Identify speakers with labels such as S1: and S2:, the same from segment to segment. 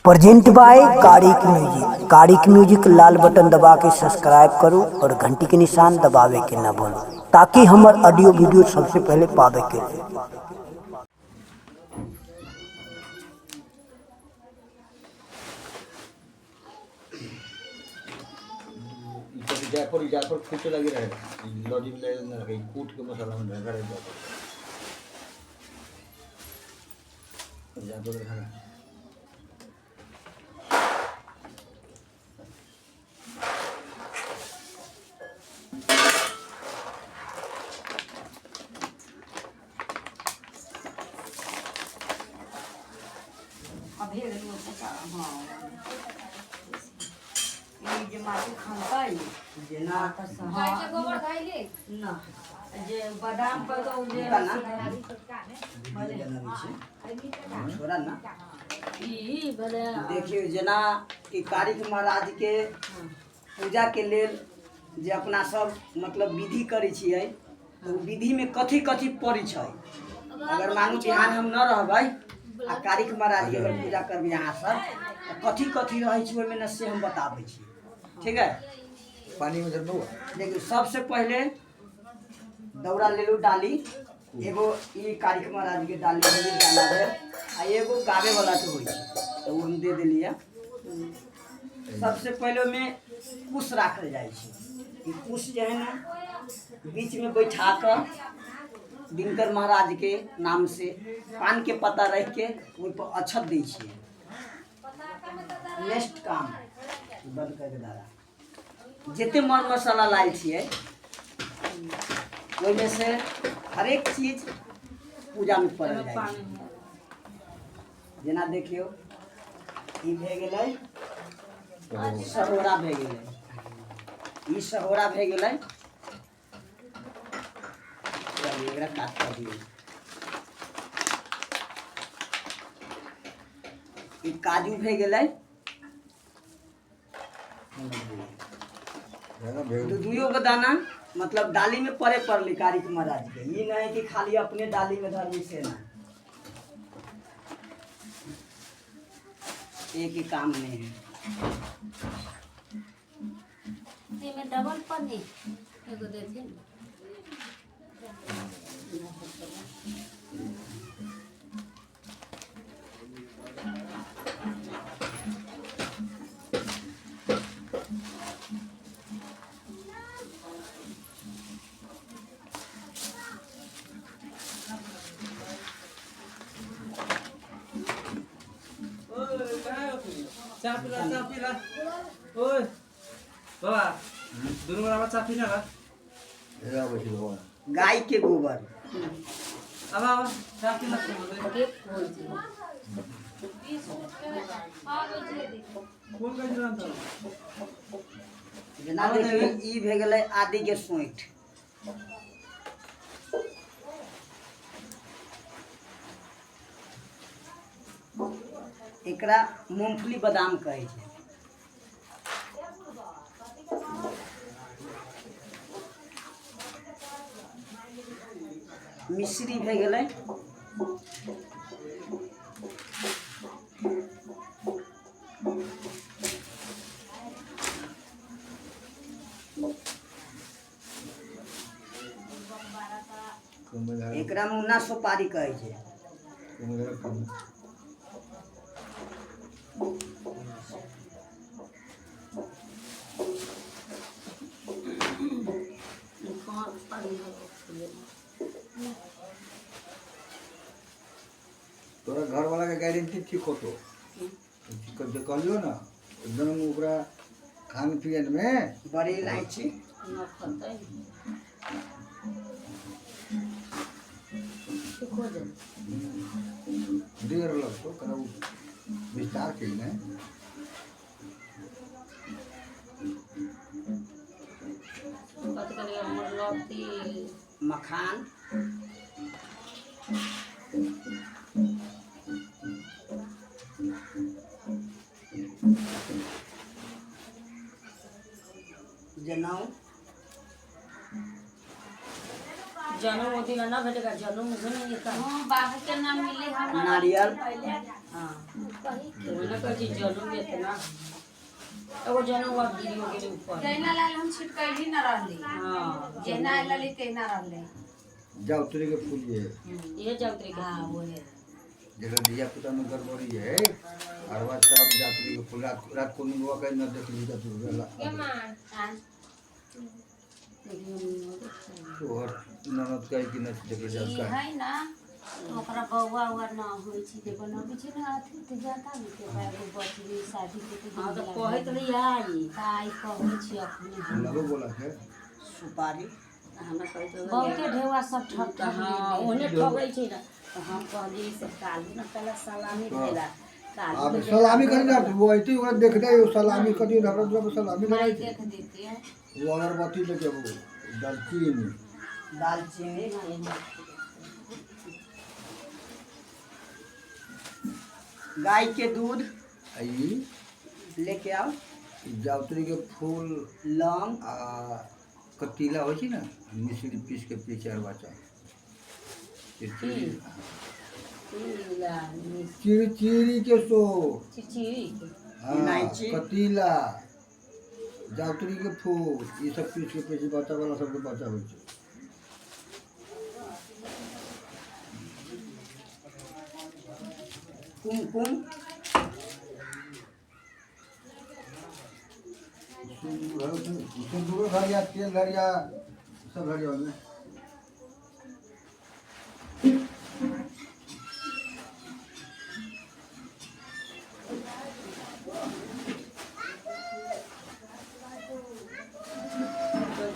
S1: Present by Karik music. Karik music Lal button दबा के subscribe करू और घंटी के निशान दबावे के ना भूलू, ताकि हमर ऑडियो वीडियो सबसे पहले पावे के लिए।
S2: ई सब जायफल, जायफल कूटे लगी रहे, लॉजी में ले ना रखे, कूट के मसाला में ढका रहे जायफल, जायफल रखा रहे।
S3: अभी हाँ, ई जे माटी खनतै
S4: जेना
S3: हाँ
S5: गोबर धैले
S3: ना जे बादाम पर तो जे
S4: ना बनाबै छी छोड़ा ना।
S3: ई भले।
S4: देखियौ, जेना कि कारिख महाराज के पूजा के लेल जे अपना सब मतलब विधि करै छियै, तऽ ओ विधिमे कथी कथी पड़ै छै? अगर मानू बिहान हम न रहबै आ कारिख महाराज के अगर पूजा करबै अहाँ सब, तऽ कथी कथी रहै छै ओहिमे ने, से हम बताबै छी, ठीक है?
S2: पानी में धर
S4: देखियौ, सबसे पहिले दौरा लेलू, डाली एगो ई कारिख महाराज के डाली भेल, डाला भेल, आ एगो गावे वाला के होइ छै, तऽ ओ हम दे देलियै। सबसे पहिले ओहिमे कुश राखल जाइ छै। ई कुश जे है ने, बीचमे बैठा कऽ दिनकर महाराज के नाम से पान के पत्ता रख के ओहिपर अक्षत दै छियै। नेक्स्ट काम, बंद करके दादा, जते मर मसाला लायल छियै, ओहिमे से हरेक चीज पूजामे पड़ल जाइ छै। जेना देखियौ, ई भए गेलै सहोरा भए गेलै, ई सहोरा भए गेलै। चलिए, एकरा काट कऽ दियौ। ई काजू भए गेलै। दू दुइयो गो दाना मतलब डाली में पड़े पड़लै कारिक महाराज के। ई नहीं कि खाली अपने डाली में धरली से ना, एक ही काम नहीं है।
S5: एमे डबल पन्नी एगो देथिन।
S6: चा पिला, चा पिला। ओए बाबा, दुनू बराबर चा पीना बा।
S2: अबै छै भगवान।
S4: गाय के गोबर।
S6: अब अब चा पिला।
S5: के फूल छै?
S6: कोन कहै छै तो?
S4: जेना देखियौ, ई भए गेलै आदि के सोंठि। एकरा मूंगफली बादाम कहै छै। मिश्री भए गेलै। एकरा मुन्ना सुपारी कहै छै।
S2: तोरा घरवाला के गारंटी ठीक होतो जे कहलियो ना, एकदम ओकरा खान पियन में।
S4: बड़ी इलायची।
S3: न खतै, ठीक हो जाए।
S2: देर लगतो करा, उ विस्तार के ने।
S3: कथी कहलियै हमर लत्ती?
S4: मखान। जनउ।
S3: जनउ ओहि ना भेटेगा, जनउ मुझे नहीं आता।
S5: हाँ, बाबू के नाम मिले हम।
S4: नारियल।
S3: हाँ। तो ना कहै छी जनम एतना एगो जनम अब गिरी हो गेलै ऊपर।
S5: जहिना लाल हम छिटकैली न रहली।
S3: हाँ।
S5: जहिना आयल रहली तहिना रहलै।
S2: जाओ तुरी के फूल ये।
S3: ये जाउतरी के।
S5: हाँ, वही।
S2: जरा धिया पुता में गड़बड़ी है अरवा चाप जातरी के फूल रात रात को निंगवा के न देख ली जातरी
S5: हाँ।
S2: तोहर ननद कहे कि न देख ली
S5: ई
S2: जात
S5: है ना, तो ओकरा बौआ उआ न होइ छै जे बनबै छै ने अथी तऽ जाता ने के एगो बचली शादी के तऽ।
S3: हाँ, तो कहैत रही आई।
S5: ताइ कहै छी अखनी हम।
S2: लगो बोला के
S4: सुपारी।
S3: हमरा कहैत रही।
S5: बहुते ढेवा सब ठक ठक।
S3: हाँ, ओहने ठगै छै ने, तऽ हम कहलियै से काल्हि ने पहले सलामी भेला काल्हि।
S2: अब सलामी करी ना, वो ऐती ओकरा देख दे, वो सलामी करी, हमरा दुआ पर सलामी लगाई छै।
S5: देख देती है।
S2: वो अगरबत्ती लेके वो दालचीनी।
S4: दालचीनी। गाय के दूध।
S2: आ ई
S4: लेके आओ।
S2: ई जावत्री के फूल।
S4: लौंग।
S2: आ कतीला होइ छै ने, मिश्री पीस के पी चार बच्चा चिड़चिड़ी। चिड़चिड़ी के सो।
S3: चिड़चिड़ी।
S2: हाँ,
S4: इलायची।
S2: कतीला, जावत्री के फूल, ई सब पीस के पी बच्चा वाला सबके बच्चा होइ छै।
S4: कुमकुम।
S2: सिन्दूर, सिन्दूरो धरिया, तेल धरिया, सब धरिया ओहिमे।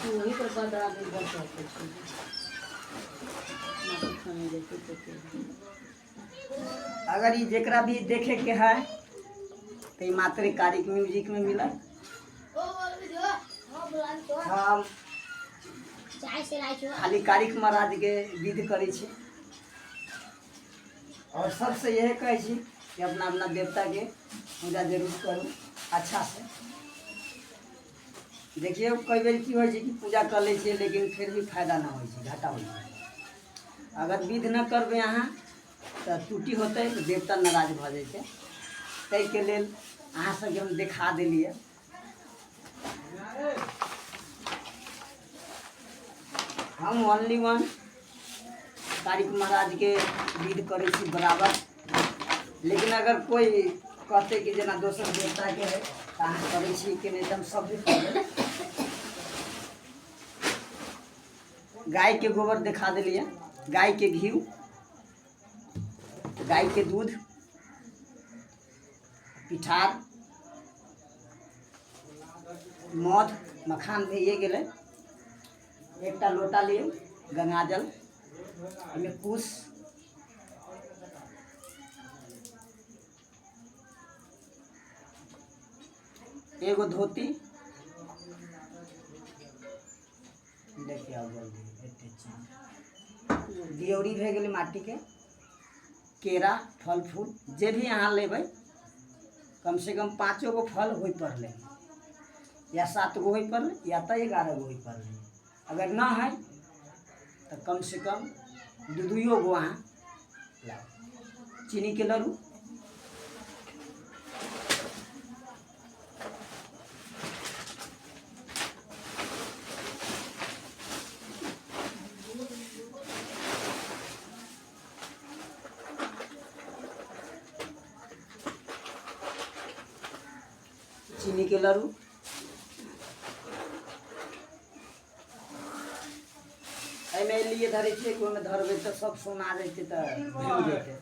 S3: वही पर बदला भी बचल छै, माटी खाने जैसे तो।
S4: अगर ई जेकरा भी देखे के है तो ई मात्रे कारिक म्यूजिक में मिलत। हम खाली कारिक महाराज के विध करै छी और सबसे यह कहै छी कि अपना अपना देवता के पूजा जरूर करू अच्छा से। देखियौ, कई बेर की होइ छै कि पूजा कर लै छियै लेकिन फिर भी फायदा ना होइ छै, घाटा होइ छै। अगर विध न करबै अहाँ तऽ त्रुटि होतै तऽ देवता नाराज भऽ जेतै। ताहिके लेल अहाँ सबके हम देखा देलियै। हम ओनली वन कारिक महाराजके विध करै छी बराबर, लेकिन अगर कोइ कहतै कि जेना दोसर देवताके है तऽ अहाँ करै छी कि नहि, तऽ हम सब भी करबै। गायके गोबर देखा देलियै, गायके घी, गायके दूध, पिठार, मध, मखान भइए गेलै। एकटा लोटा लियौ, गंगाजल, ओहिमे कुश, एगो धोती लेके आउ जल्दी। एते चीज दियौरी भए गेलै, माटीके केरा, फल फूल जे भी अहाँ लेबै, कम से कम पाँचो गो फल होइ पड़लै या सात गो होइ पड़लै या तऽ 11 गो होइ पड़लै। अगर न है तऽ कम से कम दू दुइयो गो अहाँ लाउ। चीनीके लड्डू, चीनी के लड्डू, एहिमे लिए धरै छियै कि ओहिमे धरबै तऽ सब सोना जेतै, तऽ भागि जेतै,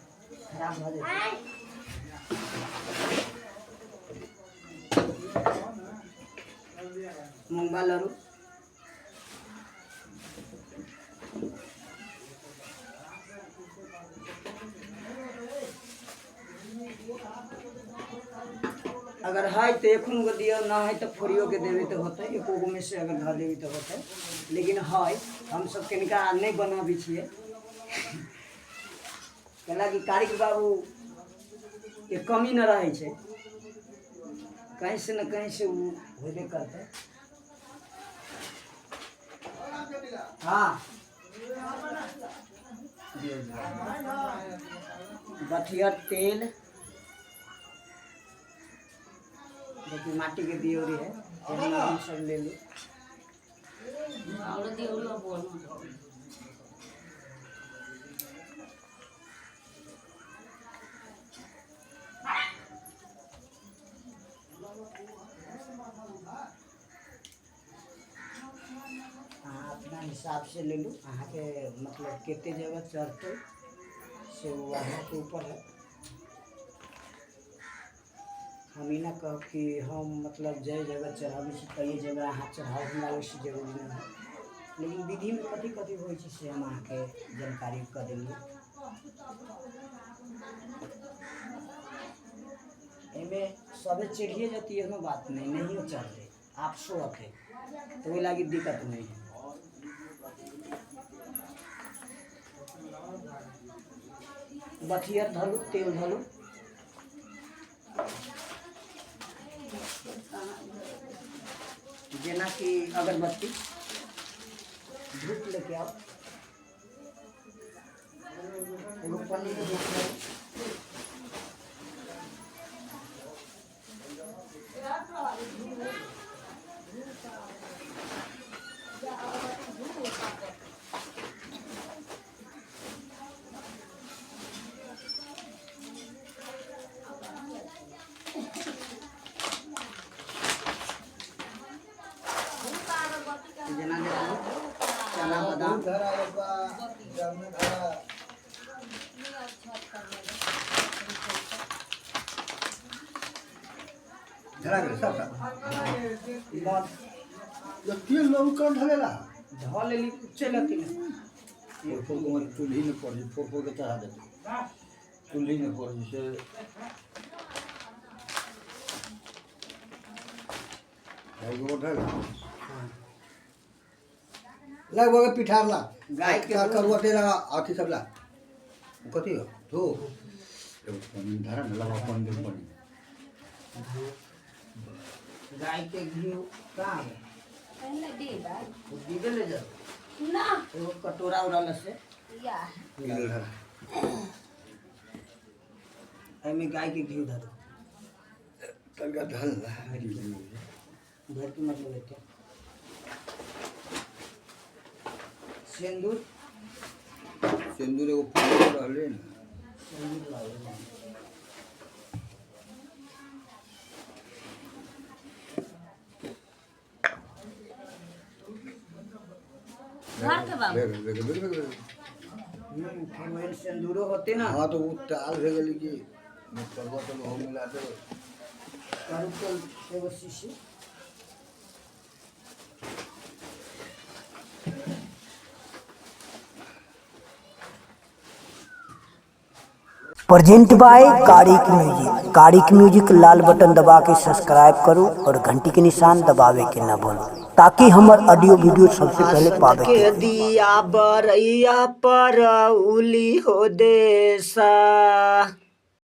S4: खराब भऽ जेतै। मूंगा लड्डू, अगर है तऽ एखन गो दियौ, न है तऽ फोड़ियो के देबै तऽ होतै, एको गो में से अगर धऽ देबै तऽ होतै। लेकिन है हमसब कनिका नहि बनाबै छियै, कैलाकि कारिक बाबू के कमी न रहै छै, कहीं से न कहीं से ओ होबे करतै। हाँ, दियौ, दियौ। बथियर तेल। देखिए माटी के दियोरी है, एहन आदमी सब ले लू।
S3: और दियोरी बोल।
S4: अहाँ अपना हिसाबसँ ले लू, अहाँके मतलब कते जगह चढ़तै से ओ अहाँके ऊपर है। हम ई ना कहब कि हम मतलब जाहि जगह चढ़ाबै छी ताहि जगह अहाँ चढ़ाउ, हमरा ओहिसँ जरूरी नहि है। लेकिन विधिमे कथी कथी होइ छै से हम अहाँके जानकारी कऽ देलियै। एहिमे सबे चढ़िए जती एहनो बात नहीं, नहियो चढ़तै आपसो अतै तऽ ओहि लागी दिक्कत नहि है। बथियर धलू, तेल धलू। जेनाकि अगरबत्ती धूप लेके आउ, एगो पन्नी में धूप लाउ। जेना देखू चना बादाम
S2: धरा बाबा जामुन धरा। धरा गेलै सबटा।
S4: मध।
S2: यो तेल लहु कौन धरेला?
S4: धऽ लेली, चलि अथी ने।
S2: फोर फोर के चूल्ही में पड़ी, फोर फोर के चढ़ा देते चूल्ही में पड़ी से। गाय गोबर धर। लगभग पिठार ला।
S4: गाय के
S2: का
S4: दूध।
S2: करुआ तेल ला, अथी सब ला। उ कथी हो धो, एगो पानी धरा न लगा, पानी दे पानी।
S4: गाय के घी कहाँ है?
S5: पहले दीबा।
S4: ओ दीबे ले जाओ।
S5: ना।
S4: एगो कटोरा उरा ले से।
S5: या।
S2: तेल धरा।
S4: एहिमे गाय के घी धरू।
S2: तनका धर ला।
S4: भर के मतलब एते सिंदूर।
S2: सिंदूर एगो पानी रहले न।
S4: सिंदूर लाओ।
S3: घर के बाबू।
S2: ले ले ले ले ले।
S4: फिर वही सिंदूरो होते ना।
S2: हाँ, तो वो ताल भे गेली कि करुआ तेल हो मिला दे।
S4: करू तेल एगो शीशी।
S1: Present by Karik music. Karik music Lal button दबा के सब्सक्राइब करू और घंटी के निशान दबावे के न भूलू, ताकि हमर ऑडियो वीडियो सबसे पहले पावे
S4: के
S1: के।
S4: दिया बरैया पर उली हो देसा।